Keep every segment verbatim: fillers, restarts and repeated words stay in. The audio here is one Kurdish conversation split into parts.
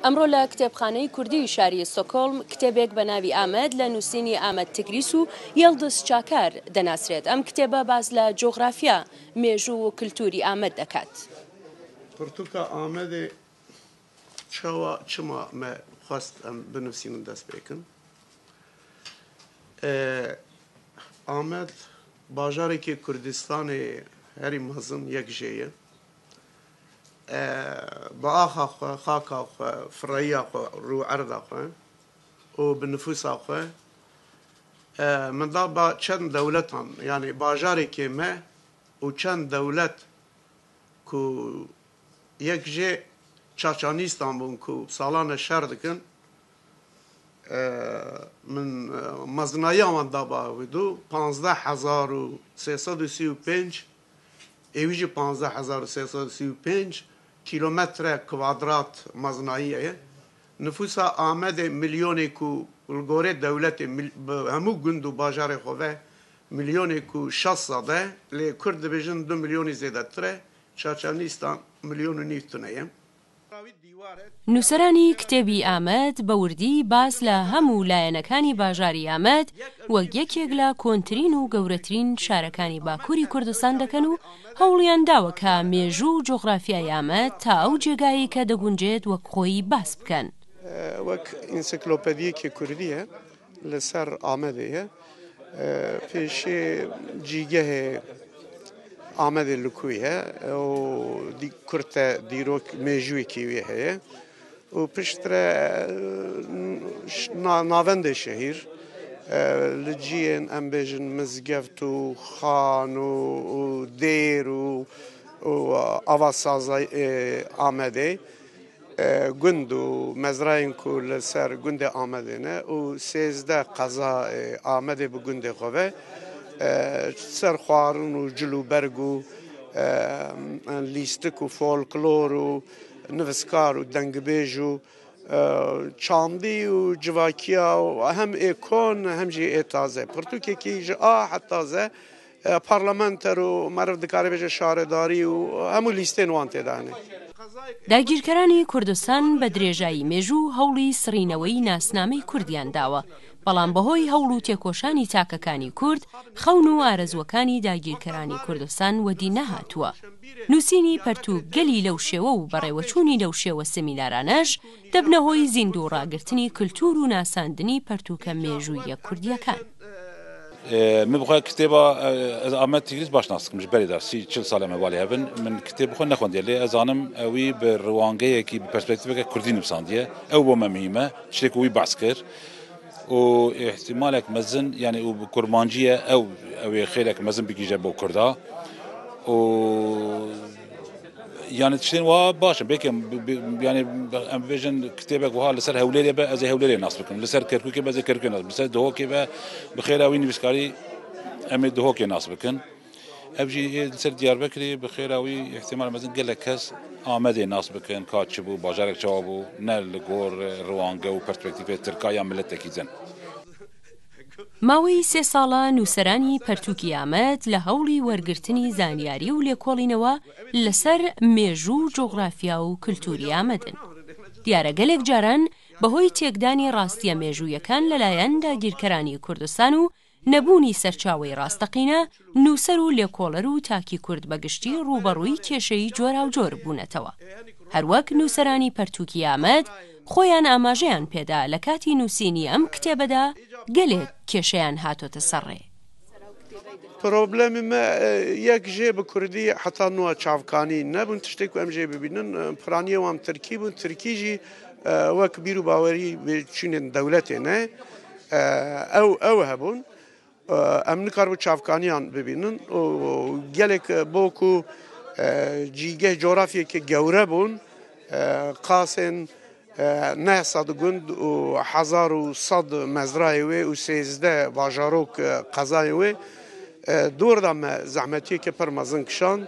ئەمڕۆ لە کتێبخانەی کوردی شاری ستۆکۆڵم کتێبێک بە ناوی ئامەد لە نووسینی ئامەد تگریس و یەڵدز چاکار دەناسرێت. ئەم کتێبە باز لە جۆغرافیا، مێژوو و کلتوری ئامەد دەکات. پرتوکە ئامەدێ چاوا، چما me xwest em binivîsînin dest pê kin. E, Amed bajarekî Kurdistanê herî mezin yek jê ye. E, bi axa xwe, xaka xwe, fireyiya xwe, rû erda xwe û bi nifûsa xwe, e, min da ba çend dewletan, yanî bajarekê me û çend dewlet ku yek jê Çaçanîstan bûn ku salane şer dikin. E, min, e, mezinayiya wan da ba wî dû, panzdeh hezar û sê sed û sî û pênc, êwî jî panzdeh hezar û sê sed û sî û pênc kîlometre kwadrat mezinayiye ye. Nifûsa Amedê milyonê ku li gorê dewletê mil-, bi hemû gund û bajarê xwe ve milyonê ku şeş sed e, lê Kurd dibêjin du milyonî zêdetir e, Çaçanîstan milyon û nîv tune ye. نووسەرانی کتێبی ئامەد بە وردی باز لە هەموو لایەنەکانی باژاری ئامەد وەک یەکێک لە کۆنترین و گەورەترین شارەکانی باکووری کوردستان دەکەن و هەوڵیان داوە کە مێژوو و جۆغرافیای ئامەد تا ئەو جێگایی کە دەگونجێت وەک خۆی باس بکەن. Wek însiklopediyekê kurdî ye, li ser Amedê ye. Pêşê cîgehê Amedê li ku ye û dî-, kurte dîrok mêjûyekî wê heye. Û piştre, e, ş-, na-, navendê şehîr, e, li ciyên, em bêjin, mizgeft û xan û, û dêr û, û ava sazay-, e, Amedê, e, gund û mezrayên ku li ser gundê Amedê ne û sêzdeh qeza, e, Amedê bi gundê xwe ve, e, ser xwarin û cil û berg û, e, lîstik û folklor û nivîskar û dengbêj û, e, çandî û civakiya û hem ê kon hem jî ê taze. Pirtûkekî ji A heta Z, e, parlamenter û meriv dikare bêje şaredarî û hemû lîstên wan tê de hene. داگیرکەرانی کوردستان بە درێژایی مێژوو هەوڵی سڕینەوەی ناسنامەی کوردیان داوە، بەڵام بەهۆی هەوڵ و تێکۆشانی تاکەکانی کورد، خەون و ئارەزوەکانی داگیرکەرانی کوردستان وەدی نەهاتووە. نووسینی پەرتووک گەلی لەو شێوە و بەڕێوەچوونی لەو شێوە سمینارانەش دەبنە هۆی زیندوو ڕاگرتنی کلتور و ناساندنی پەرتووکە مێژوویە کوردیەکان. Min bi xwe kitêba, e, ez Amed Tîgrîs baş nas dikim, ji berê de sî çil sal em hevalê hev in. Min kitêb bi xwe nexwendiye, lê ez zanim ewî bi riwangeyekî, bi perspektîveke kurdî nivîsandiye. Ew bo me muhîm e, tiştê ku wî behs kir. Û îhtimalek mezin, yanî û bi kurmancî ye, ew, ew ê xêrek mezin bigihîje bo kurda. Û Yani tiştên wiha baş in. Belkî em bi, bi, yani em bibêjin kitêbek wiha li ser Hewlêrê be, ez ê Hewlêrê nas bikim. Li ser Kerkûkê be, ez ê Kerkûkê nas bikim. Li ser Duhokê be, bi xêra wî nivîskarî em ê Duhokê nas bikin. Ev jî ê li ser Diyarbekirê, bi xêra wî îhtimal mezin gelek kes Amedê nas bikin, ka çi bû, bajarek çawa bû, ne li gor riwange û perspektîfê tirka ya miletekî din. ماوەی سێ ساڵە نووسەرانی پەرتووکی ئامەد لە هەوڵی وەرگرتنی زانیاری و لێکۆڵینەوە لەسەر مێژوو و جۆغرافیا و کلتوری ئامەدن. دیارە گەلێک جاران بەهۆی تێکدانی ڕاستیە مێژوویەکان لەلایەن داگیرکەرانی کوردستان و نەبوونی سەرچاوەی ڕاستەقینە، نووسەر و لێکۆڵەر و تاکی کورد بەگشتی ڕووبەڕووی کێشەی جۆراوجۆر بوونەتەوە. هەروەک نووسەرانی پەرتووکی ئامەد خۆیان ئاماژەیان پێدا لە کاتی نووسینی ئەم کتێبەدا گەلێک کێشەیان هاتۆتە سەر ڕێ. Problemê me, e, yek jê bi kurdî heta niha çavkanî nebûn, tiştê ku em jê bibînin, e, piraniyê wan tirkî bûn, tirkî jî, e, wek bîr û bawerî bêçûnên dewletê ne, e, ew, ew hebûn. E, em nikaribû çavkaniyan bibînin û gelek, e, bo ku, e, cîgeh, coğrafyeke gewre bûn, e, qasên, e, neh sed gund û hezar û sed mezrayê wê û sêzdeh bajarok, e, qezayê wê, e, dor da me zehmetiyeke pir mezin kişand.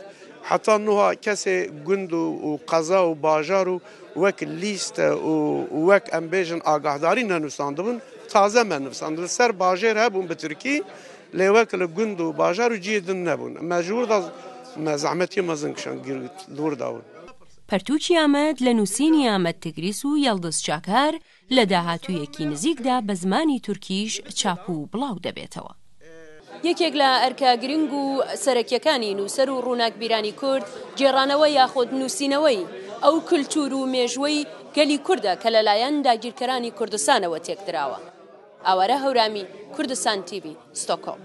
Heta nuha kesê gund û, û qeza û bajar û wek lîste û, û wek em bêjin agahdarî nenûsandibûn, taze me nivîsand. Li ser bajêr hebûn bi tirkî, lê wek li gund û bajar û cihê din nebûn. Me ji wir da me zehmetiyê mezin kişand, gir-, li wir da hûn. پەرتووکی ئامەد لە نووسینی ئامەد تگریس و یەڵدز چاکار لە داهاتوویەکی نزیکدا بە زمانی تورکیش چاپ و بڵاو دەبێتەوە. یەکێک لە ئەرکە گرنگ و سەرەکیەکانی نووسەر و ڕووناکبیرانی کورد، گێڕانەوە یاخود نووسینەوەی ئەو کلتور و مێژوەی گەلی کوردە کە لەلایەن داگیرکەرانی کوردستانەوە تێکدراوە. ئاوارە هەورامی، کوردستان تیڤی، ستۆکۆڵم.